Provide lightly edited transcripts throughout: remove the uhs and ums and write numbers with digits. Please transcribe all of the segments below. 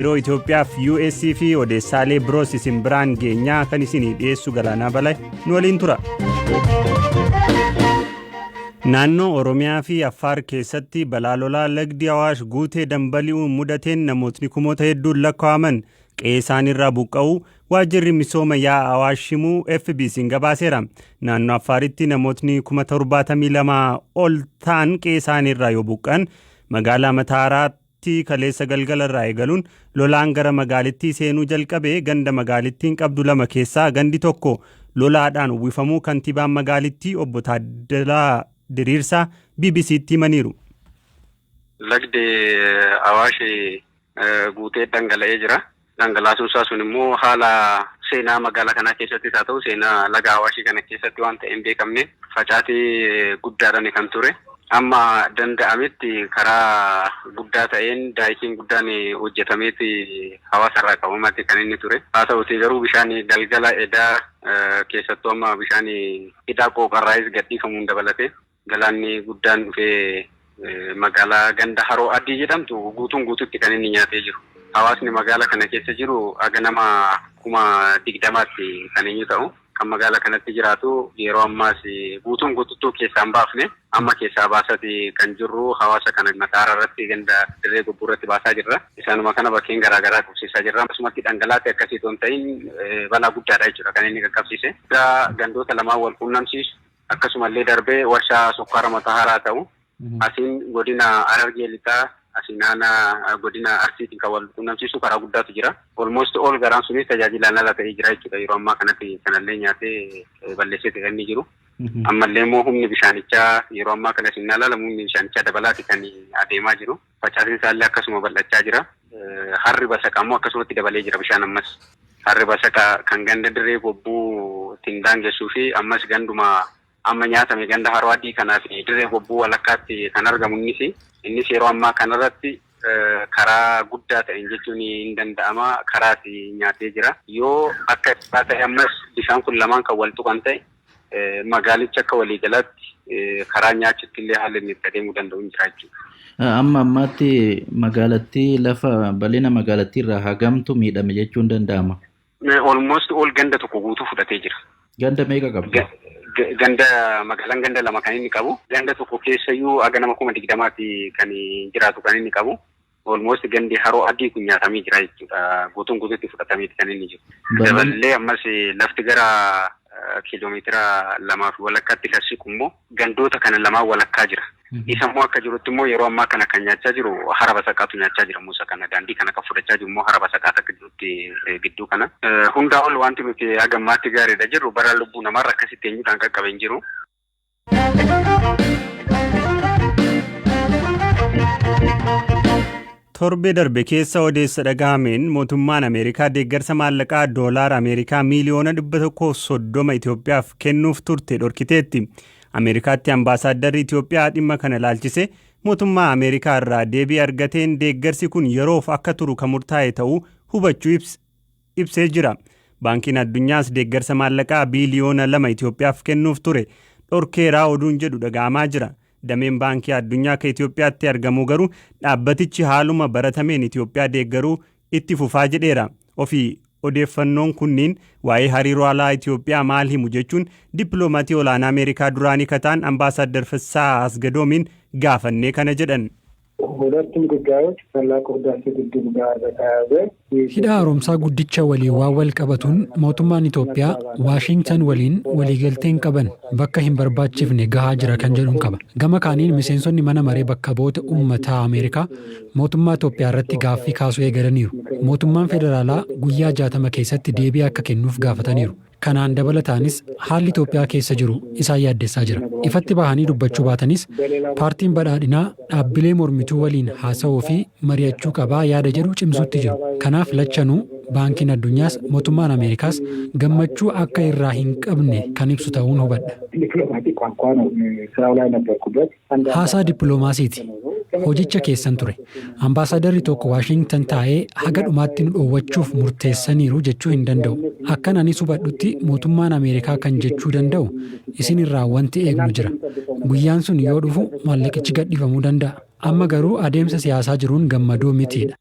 Yeroo Itoophiyaaf US fi odeessaalee biroos isin biraan geenyaa kan isinii dhiyeessu Galaanaa Balaa nu waliin tura. Naannoo Oromiyaa fi Affaar keessatti balaa lolaa lagdi Awaash guutee dambali'uun mudateen namootni kumoota hedduun lakkaa'aman qe'ee isaaniirraa buqqa'uu waajjirri misooma yaa'a Awaash himuu FBC'n gabaaseera. Naannoo Affaaritti namootni 72,000 ol ta'an qe'ee isaaniirraa yoo buqqa'an magaalaa Mataaraatti kaleessa galgala irraa eegaluun lolaan gara magaalittii seenuu jalqabe ganda magaalittiin qabdu lama keessaa gandi tokko lolaadhaan uwwifamuu kantiibaan magaalittii obbo Taaddalaa Diriirsaa BBC'tti himaniiru. Lagdi Awaash guutee dhangala'ee jira. Dhangalaasuun isaa sun immoo haala seenaa magaalaa kanaa keessattis haa ta'u seenaa laga Awaashii kana keessatti waan ta'e hin beekamne facaatii guddaadhaan kan ture. Amma danda'ametti karaa guddaa ta'een daayikiin guddaan hojjetameeti hawaasa irraa qabamaati kan inni ture. Haa ta'utii garuu bishaan galgala edaa keessattuu amma bishaan hidhaa qooqarraayis gadhiifamuun dabalatee galaanni guddaan dhufee magaalaa ganda Haroo Adii jedhamtu guutuun guututti kan inni nyaatee jiru. Hawaasni magaala kana keessa jiru haga nama 20,000tti kan inni ta'u. Kan magaala kanatti jiraatu yeroo ammaas guutuun guututtuu keessaa hin baafne amma keessaa baasati kan jirru hawaasa kana Mataara irratti ganda Dirree Gobbuu irratti baasaa jirra. Isaanuma kana bakkeen garaa garaa qubsiisaa jirra. Akkasumatti dhangalaatee akkasii otoo hin ta'in balaa guddaadha jechuudha kan inni qaqqabsiise. Gandoota lamaan wal quunnamsiisu akkasumallee darbee warshaa sukkaara Matahaaraa ta'u asiin godina Harargee Lixaa asiin aanaa godina Arsiitiin kan wal quunnamsiisu karaa guddaatu jira. Almost all garaan sunis tajaajilaan ala ta'ee jira jechuudha. Yeroo ammaa kanatti kanallee nyaatee balleesseeti kan inni jiru. Ammallee immoo humni bishaanichaa yeroo ammaa kana isin ilaalamu humni bishaanichaa dabalaati kan adeemaa jiru. Facaatiin isaallee akkasuma bal'achaa jira. Harri Basaqaa immoo akkasumatti dabalee jira bishaan ammas. Harri Basaqaa kan ganda Dirree Gobbuu ittiin daangessuu fi ammas ganduma amma nyaatame ganda Haroo Adii kanaa fi Dirree Gobbuu walakkaatti kan argamu innis. Innis yeroo ammaa kanarratti karaa guddaa ta'een jechuun hin danda'ama karaas nyaatee jira. Yoo akka isaa ta'e ammas bishaan kun lamaan kan wal tuqan ta'e magaalichi akka waliigalaatti karaa nyaachutti illee haalli inni itti adeemuu danda'u hin jira jechuudha. Amma ammaatti magaalattii lafa bal'ina magaalattii irraa hagamtu miidhame jechuun danda'ama? Almost all ganda tokko guutuu fudhatee jira. Ganda meeqa qabdi? Ganda magaalaan ganda lama kan inni qabu. Ganda tokko keessayyuu haga nama 20,000ti kan jiraatu kan inni qabu. Almost gandi Haroo Adii kun nyaatamee jira jechuudha. Guutuun guutuutti fudhatameeti kan inni jiru. Daballee ammas lafti gara kiiloomeetira 2.5tti kan siqu immoo gandoota kana lamaan walakkaa jira. Isa immoo akka jirutti immoo yeroo ammaa kana kan nyaachaa jiru hara Basaqaatu nyaachaa jira musa kana daandii kana kan fudhachaa jiru immoo hara Basaqaatu akka jirutti gidduu kana. Hundaa ol wanti nuti haga ammaatti gaariidha jirru bara lubbuu namaarra akkasitti eenyuudhaan qaqqabe hin jiru. Torbee darbe keessa odeessa dhagahameen mootummaan Ameerikaa deeggarsa maallaqaa doolaara Ameerikaa miiliyoona 130 Itoophiyaaf kennuuf turte dhorkiteetti. Ameerikaatti ambaasaaddarri Itoophiyaa dhimma kana ilaalchise mootummaa Ameerikaa irraa deebii argateen deeggarsi kun yeroof akka turu kan murtaa'e ta'uu hubachuu ibsee jira. Baankiin Addunyaas deeggarsa maallaqaa biiliyoona 2 Itoophiyaaf kennuuf ture dhorkeeraa oduun jedhu dhaga'amaa jira. Dameen Baankii Addunyaa akka Itoophiyaatti argamu garuu dhaabbatichi haaluma baratameen Itoophiyaa deeggaruu itti fufaa jedheera. Ofii odeeffannoon kunniin waa'ee hariiroo alaa Itoophiyaa maal himu jechuun dippiloomatii olaanaa Ameerikaa duraanii kataan Ambaasaadder Fissaa Asgadoomiin gaafannee kana jedhan. ሁለቱም ጉዳዮች ታላቁ ህዳሴ ግድብ ጋር በተያያዘ Hidha Haaromsaa Guddicha waliin waan wal qabatuun mootummaan Itoophiyaa Waashintan waliin waliigalteen qaban bakka hin barbaachifne gahaa jira kan jedhuun qaba. Gama kaaniin miseensonni mana maree bakka bu'oota uummataa Ameerikaa mootummaa Itoophiyaa irratti gaaffii kaasuu eegalaniiru. Mootummaan federaalaa guyyaa 60 keessatti deebii akka kennuuf gaafataniiru. Kanaan dabalataanis haalli Itoophiyaa keessa jiru isaan yaaddessaa jira. Ifatti bahanii dubbachuu baatanis paartiin badhaadhinaa dhaabbilee mormituu waliin haasa'uu fi mari'achuu qabaa yaada jedhu cimsuutti jiru. Kanaaf lachanuu Baankiin Addunyaas mootummaan Ameerikaas gammachuu akka irraa hin qabne kan ibsu ta'uun hubadha. Haasaa dippiloomaasiiti. Hojicha keessan ture. Ambaasadarri tokko Waashingtan taa'ee haga dhumaatti nu dhoowwachuuf murteessaniiru jechuu hin danda'u. Akkan anis hubadhutti mootummaan Ameerikaa kan jechuu danda'u isin irraa wanti eegnu jira. Guyyaan sun yoo dhufu maallaqichi gadhiifamuu danda'a. Amma garuu adeemsa siyaasaa jiruun gammadoo mitiidha.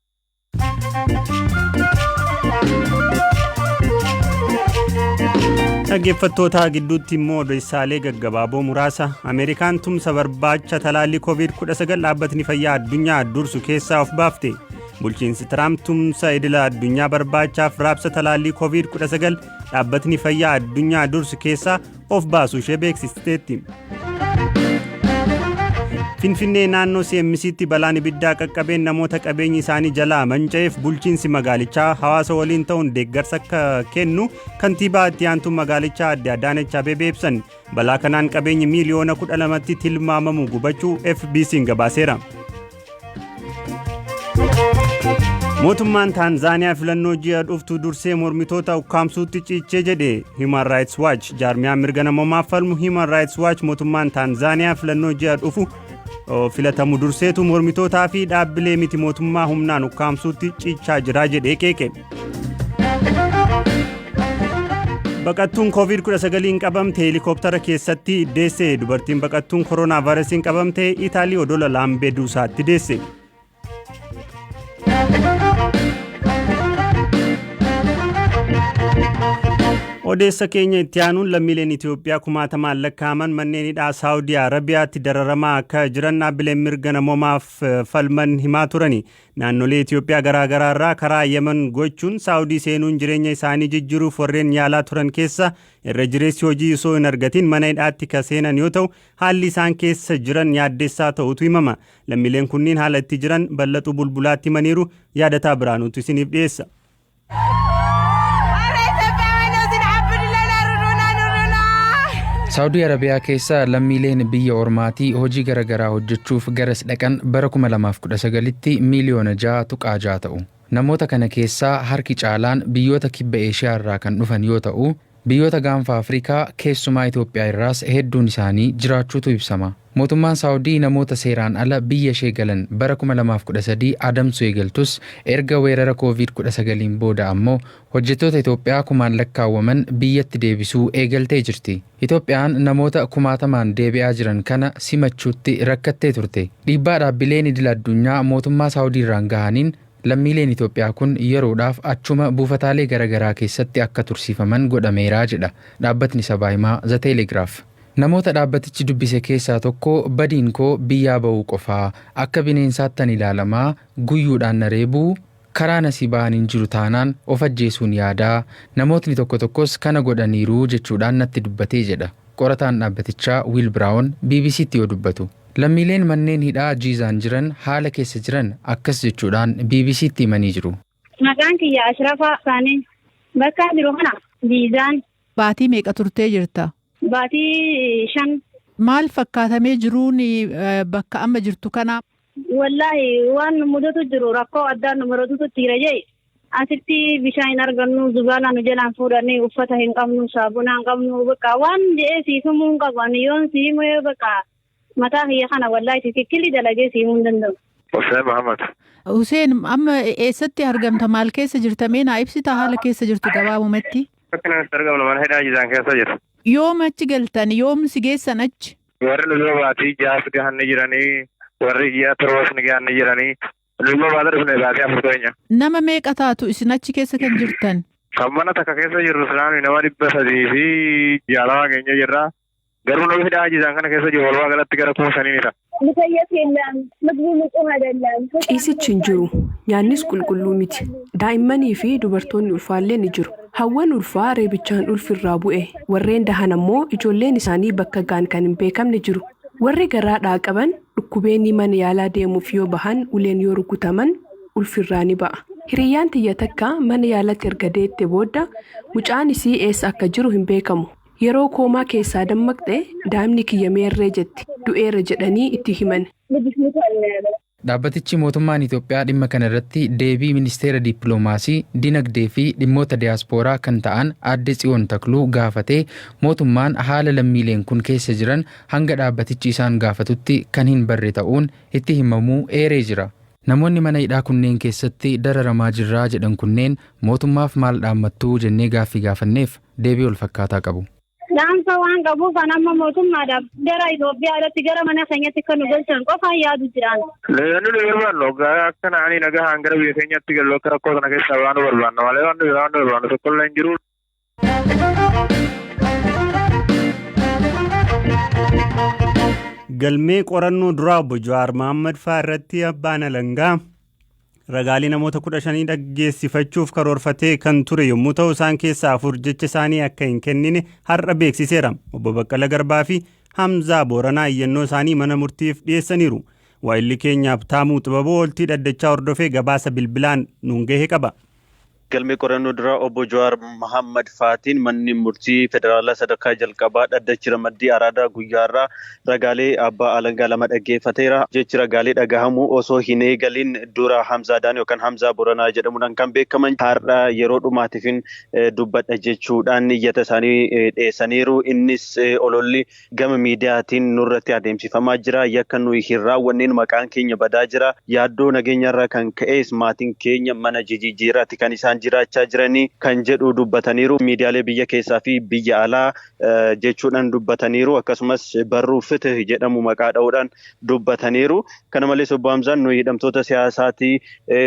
Dhaggeeffattoota, gidduutti immoo odeessaalee gaggabaaboo muraasa. Ameerikaan tumsa barbaacha talaallii COVID-19 Dhaabbatni Fayyaa Addunyaa dursu keessaa of baafte. Bulchiinsi Tiraamp tumsa idila addunyaa barbaachaaf raabsa talaallii COVID-19 Dhaabbatni Fayyaa Addunyaa dursu keessaa of baasuu ishee beeksisteetti. Finfinnee naannoo CMCtti balaan ibiddaa qaqqabeen namoota qabeenyi isaanii jalaa manca'eef bulchiinsi magaalichaa hawaasa waliin ta'uun deeggarsa akka kennu kantiibaa itti aantuun magaalichaa Adde Adaanech Abeebee ibsan. Balaa kanaan qabeenyi miiliyoona 12tti tilmaamamu gubachuu FBC'n gabaaseera. Mootummaan Taanzaaniyaa filannoo ji'a dhuftu dursee mormitoota ukkaamsuutti ciichee jedhe Human Rights Watch. Jaarmiyaan mirga namoomaaf falmu Human Rights Watch mootummaan Taanzaaniyaa filannoo ji'a dhufu filatamu durseetu mormitootaa fi dhaabbilee miti mootummaa humnaan ukkaamsuutti ciichaa jira jedhee qeeqe. Baqattuun COVID-19 qabamte heelikooptara keessatti deesse. Dubartiin baqattuun koronaa vaayirasiin qabamte Itaalii odola Laambeeduusaatti deesse. Odeessa keenya itti aanuun, lammiileen Itoophiyaa kumaatamaan lakkaa'aman manneen hidhaa Saawudii Arabiyaatti dararamaa akka jiran dhaabbileen mirga namoomaaf falman himaa turani. Naannolee Itoophiyaa garaa garaa irraa karaa Yemen gochuun Saawudii seenuun jireenya isaanii jijjiiruuf warreen yaalaa turan keessa irra jireessi hojii osoo hin argatin mana hidhaatti ka seenan yoo ta'u, haalli isaan keessa jiran yaaddessaa ta'utu himama. Lammiileen kunniin haala itti jiran Bal'atuu Bulbulaatti himaniiru. Yaadataa Biraanuutu isiniif dhiyeessa. Saawudii Arabiyaa keessa lammiileen biyya ormaatii hojii garaagaraa hojjechuuf garas dhaqan bara 2019tti miiliyoona 6.6 ta'u. Namoota kana keessaa harki caalaan biyyoota Kibba Eeshiyaa irraa kan dhufan yoo ta'u, biyyoota Gaanfa Afrikaa, keessumaa Itoophiyaa irraas hedduun isaanii jiraachuutu ibsama. Mootummaan Saawudii namoota seeraan ala biyya ishee galan bara 2013 adamsuu eegaltus, erga weerara COVID-19 booda ammoo hojjettoota Itoophiyaa kumaan lakkaawwaman biyyatti deebisuu eegaltee jirti. Itoophiyaan namoota kumaatamaan deebi'aa jiran kana simachuutti rakkattee turte. Dhiibbaa dhaabbileen idil addunyaa mootummaa Saawudii irraan gahaniin lammiileen Itoophiyaa kun yeroodhaaf achuma buufataalee garaagaraa keessatti akka tursiifaman godhameeraa jedha dhaabbatni sabaa himaa The Telegraph. Namoota dhaabbatichi dubbise keessaa tokko, "Badiin koo biyyaa ba'uu qofaa, akka bineensaattan ilaalamaa, guyyuudhaan na reebuu, karaa nasii ba'an hin jiru, taanaan of ajjeesuun yaadaa, namootni tokko tokkos kana godhaniiru," jechuudhaan natti dubbatee jedha. Qorataan dhaabbatichaa Wiil Biraawun BBCtti yoo dubbatu. Lammiileen manneen hidhaa Jiizaan jiran haala keessa jiran akkas jechuudhaan BBCtti himanii jiru. Maqaan kiyya Ashrafaa Isaanii. Bakka jiru kana Jiizaan. Baatii meeqa turtee jirta? Baatii 5. Maal fakkaatamee jiruun bakka amma jirtu kana? Wallaahi, waan nu mudatu jiru, rakkoo addaa nu mudatutu jira jee. Asitti bishaan hin argannu, zubaala nu jalaan fuudhanii, uffata hin qabnu, saabunaa hin qabnu, bakka waan jedhee siifamuu hin qabu. Ani yoon siimee bakka mataa kiyya kana wallaahi tikikkilli dalagee siimuu hin danda'u. Hussein Muhammad. Hussein, amma eessatti argamta? Maal keessa jirta? Mee naa ibsita haala keessa jirtu gabaabumatti? Bakka kanatti argamnu mana hidhaa Jizaan keessa jiru. Yoom achi galtan? Yoom si geessan achi? Warri nu dura baatii 6 gahan ni jiranii, warri ji'a 7s ni gahan ni jiranii. Nu immoo baata dhufne baatii 4 keenya. Nama meeqa taatu isin achi keessa kan jirtan? Kan mana takka keessa jirru silaami nama 360 keenya jirra. Garuu nama hidhaa Jizaan kana keessa jiru walumaa galatti gara 5,000 ni ta'a. መተየት የለም፣ ምግቡ ንጹህ አይደለም። Ciisichi hin jiru. Nyaannis qulqulluu miti. Daa'immanii fi dubartoonni ulfaallee ni jiru. Hawwan ulfaa reebichaan ulfirraa bu'e. Warreen dahan ammoo ijoolleen isaanii bakka gaan kan hin beekamne jiru. Warri garaadhaa qaban dhukkubeenii mana yaalaa deemuuf yoo bahan uleen yoo rukutaman ulfirraa ni ba'a. Hiriyyaan tiyya takka mana yaalatti erga deette booda mucaan isii eessa akka jiru hin beekamu. Yeroo koomaa keessaa dammaqxe, "Daa'imni kiyya meerree?" jetti. Du'eera jedhanii itti himan. Dhaabbatichi mootummaan Itoophiyaa dhimma kana irratti deebii ministeera dippiloomaasii, dinagdee fi dhimmoota diyaaspooraa kan ta'an Aadde Tsiyoon Takluu gaafatee, mootummaan haala lammiileen kun keessa jiran hanga dhaabbatichi isaan gaafatutti kan hin barre ta'uun itti himamuu eeree jira. Namoonni mana hidhaa kunneen keessatti dararamaa jirraa jedhan kunneen mootummaaf maal dhaammattuu jennee gaaffii gaafanneef deebii wal fakkaataa qabu. Dhaamsa waan qabuuf an amma mootummaadhaaf gara Itoophiyaadhaatti gara mana keenyatti kan nu galchan qofaan yaadu jiraan. Wanni nu barbaannu akka naanii nagaan gara biyya keenyatti gallu akka rakkoo kana keessaa baanu barbaanna malee wanni nu barbaannu tokkollee hin jiru. Galmee qorannoo duraa obbo Jawaar Mohaammed fa'aa irratti abbaan alangaa ragaalee namoota 15 dhaggeessifachuuf karoorfatee kan ture yommuu ta'u, isaan keessaa afur jecha isaanii akka hin kennine har'a beeksiseera. Obbo Baqqala Garbaa fi Hamzaa Booranaa iyyannoo isaanii mana murtiif dhiyeessaniiru. Waa'illi keenya Habtaamuu Xibaboo oltii dhaddachaa hordofee gabaasa bilbilaan nuun gahe qaba. Galmee qorannoo duraa obbo Jawaar Mohaammed faatiin manni murtii federaalaa sadarkaa jalqabaa dhaddachi ramaddii Araadaa guyyaarraa ragaalee abbaa alangaa lama dhaggeeffateera. Jechi ragaalee dhagahamuu osoo hin eegalin dura Hamzaadaan yookaan Hamzaa Boranaa jedhamuudhaan kan beekaman har'a yeroo dhumaatiifin dubbadha jechuudhaan iyyata isaanii dhiyeessaniiru. Innis ololli gama miidiyaatiin nurratti adeemsifamaa jira. Yakka nuyi hin raawwanneen maqaan keenya badaa jira. Yaaddoo nageenyarraa kan ka'es maatiin keenya mana jijjiiraatti kan isaan jiraachaa jiranii kan jedhu dubbataniiru. Miidiyaalee biyya keessaa fi biyya alaa jechuudhaan dubbataniiru. Akkasumas barruu Fitih jedhamu maqaa dha'uudhaan dubbataniiru. Kana malees obbo Hamzaan nuyi hidhamtoota siyaasaatii,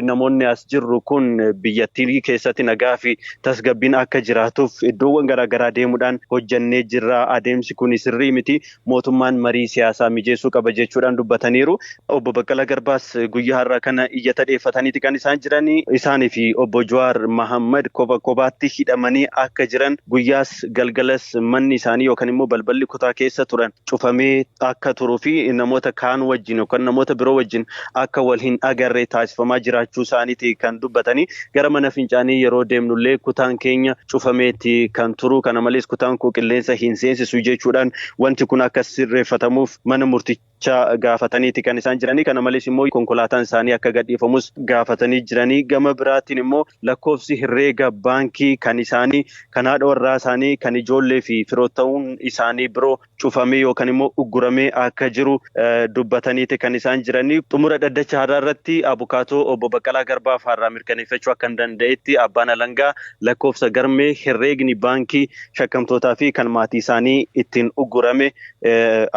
namoonni as jirru kun biyyattii keessatti nagaa fi tasgabbiin akka jiraatuuf iddoowwan garaagaraa deemuudhaan hojjannee jirra. Adeemsi kun sirrii miti. Mootummaan marii siyaasaa mijeessuu qaba jechuudhaan dubbataniiru. Obbo Baqqalaa Garbaas guyyaa har'aa kana iyyata dhiyeeffataniiti kan isaan jiranii. Isaanii fi obbo Jawaar Mohaammed kopha kophaatti hidhamanii akka jiran, guyyaas galgalas manni isaanii yookaan immoo balballi kutaa keessa turan cufamee akka turuu fi namoota kaan wajjin yookaan namoota biroo wajjin akka wal hin agarre taasifamaa jiraachuu isaaniiti kan dubbatanii. Gara mana fincaanii yeroo deemnullee kutaan keenya cufameeti kan turu, kana malees kutaan koo qilleensa hin seensisu jechuudhaan wanti kun akka sirreeffatamuuf mana murtichaa gaafataniiti kan isaan jiranii. Kana malees immoo konkolaataan isaanii akka gadhiifamus gaafatanii jiranii. Gama biraatiin immoo lakkoofsi herreega baankii kan isaanii, kan haadha warraa isaanii, kan ijoollee fi firoottan isaanii biroo cufamee yookaan immoo ugguramee akka jiru dubbataniiti kan isaan jiranii. Xumura dhaddacha har'aa irratti abukaatoo obbo Baqqalaa Garbaa faarraa mirkaneeffachuu akka hin danda'etti abbaan alangaa lakkoofsa galmee herreegni baankii shakkamtootaa fi kan maatii isaanii ittiin uggurame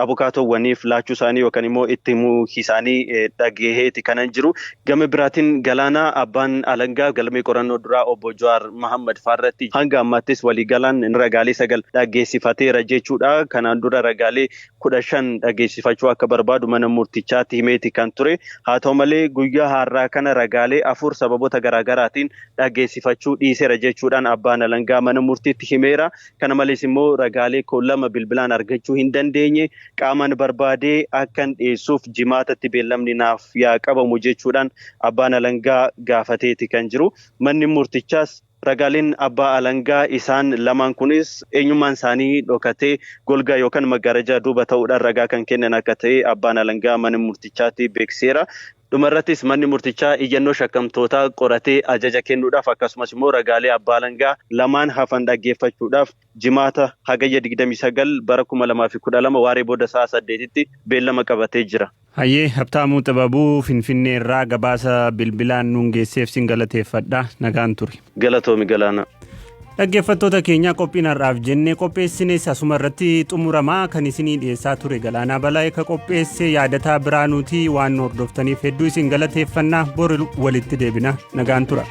abukaatoowwaniif laachuu isaanii yookaan immoo itti himuu isaanii dhagaheeti kanan jiru. Gama biraatiin Galaanaa, abbaan alangaa galmee qorannoo duraa obbo Jawaar Mohaammed faarratti hanga ammaattis waliigalaan ragaalee 9 dhaggeessifateera jechuudha. Kanaan dura ragaalee 15 dhageessifachuu akka barbaadu mana murtichaatti himeeti kan ture. Haa ta'u malee guyyaa har'aa kana ragaalee 4 sababoota garaagaraatiin dhageessifachuu dhiiseera jechuudhaan abbaan alangaa mana murtiitti himeera. Kana malees immoo ragaalee koo 2 bilbilaan argachuu hin dandeenye, qaamaan barbaadee akkan dhiyeessuuf jimaatatti beellamni naaf yaa qabamu jechuudhaan abbaan alangaa gaafateeti kan jiru. Manni murtichaas ragaaleen abbaa alangaa isaan lamaan kunis eenyummaan isaanii dhokatee golgaa yookaan maggaarajaa duuba ta'uudhaan ragaa kan kennan akka ta'e abbaan alangaa mana murtichaatti beeksiseera. Dhumarrattis manni murtichaa iyyannoo shakkamtootaa qoratee ajaja kennuudhaaf, akkasumas immoo ragaalee abbaa alangaa lamaan hafan dhaggeeffachuudhaaf jimaata hagayya 29 bara 2012 waaree booda sa'a 8tti beellama qabatee jira. Hayyee, Habtaamuu Xibabuu Finfinnee irraa gabaasa bilbilaan nuun geesseef sin galateeffadha. Nagaan turi. Galatoomi Galaanaa. Dhaggeeffattoota keenya, qophiin har'aaf jennee qopheessines asuma irratti xumuramaa. Kan isinii dhiyeessaa ture Galaanaa Balaa, ka qopheesse Yaadataa Biraanuutii. Waan nu hordoftaniif hedduu isin galateeffannaa. Bor walitti deebina, nagaan tura.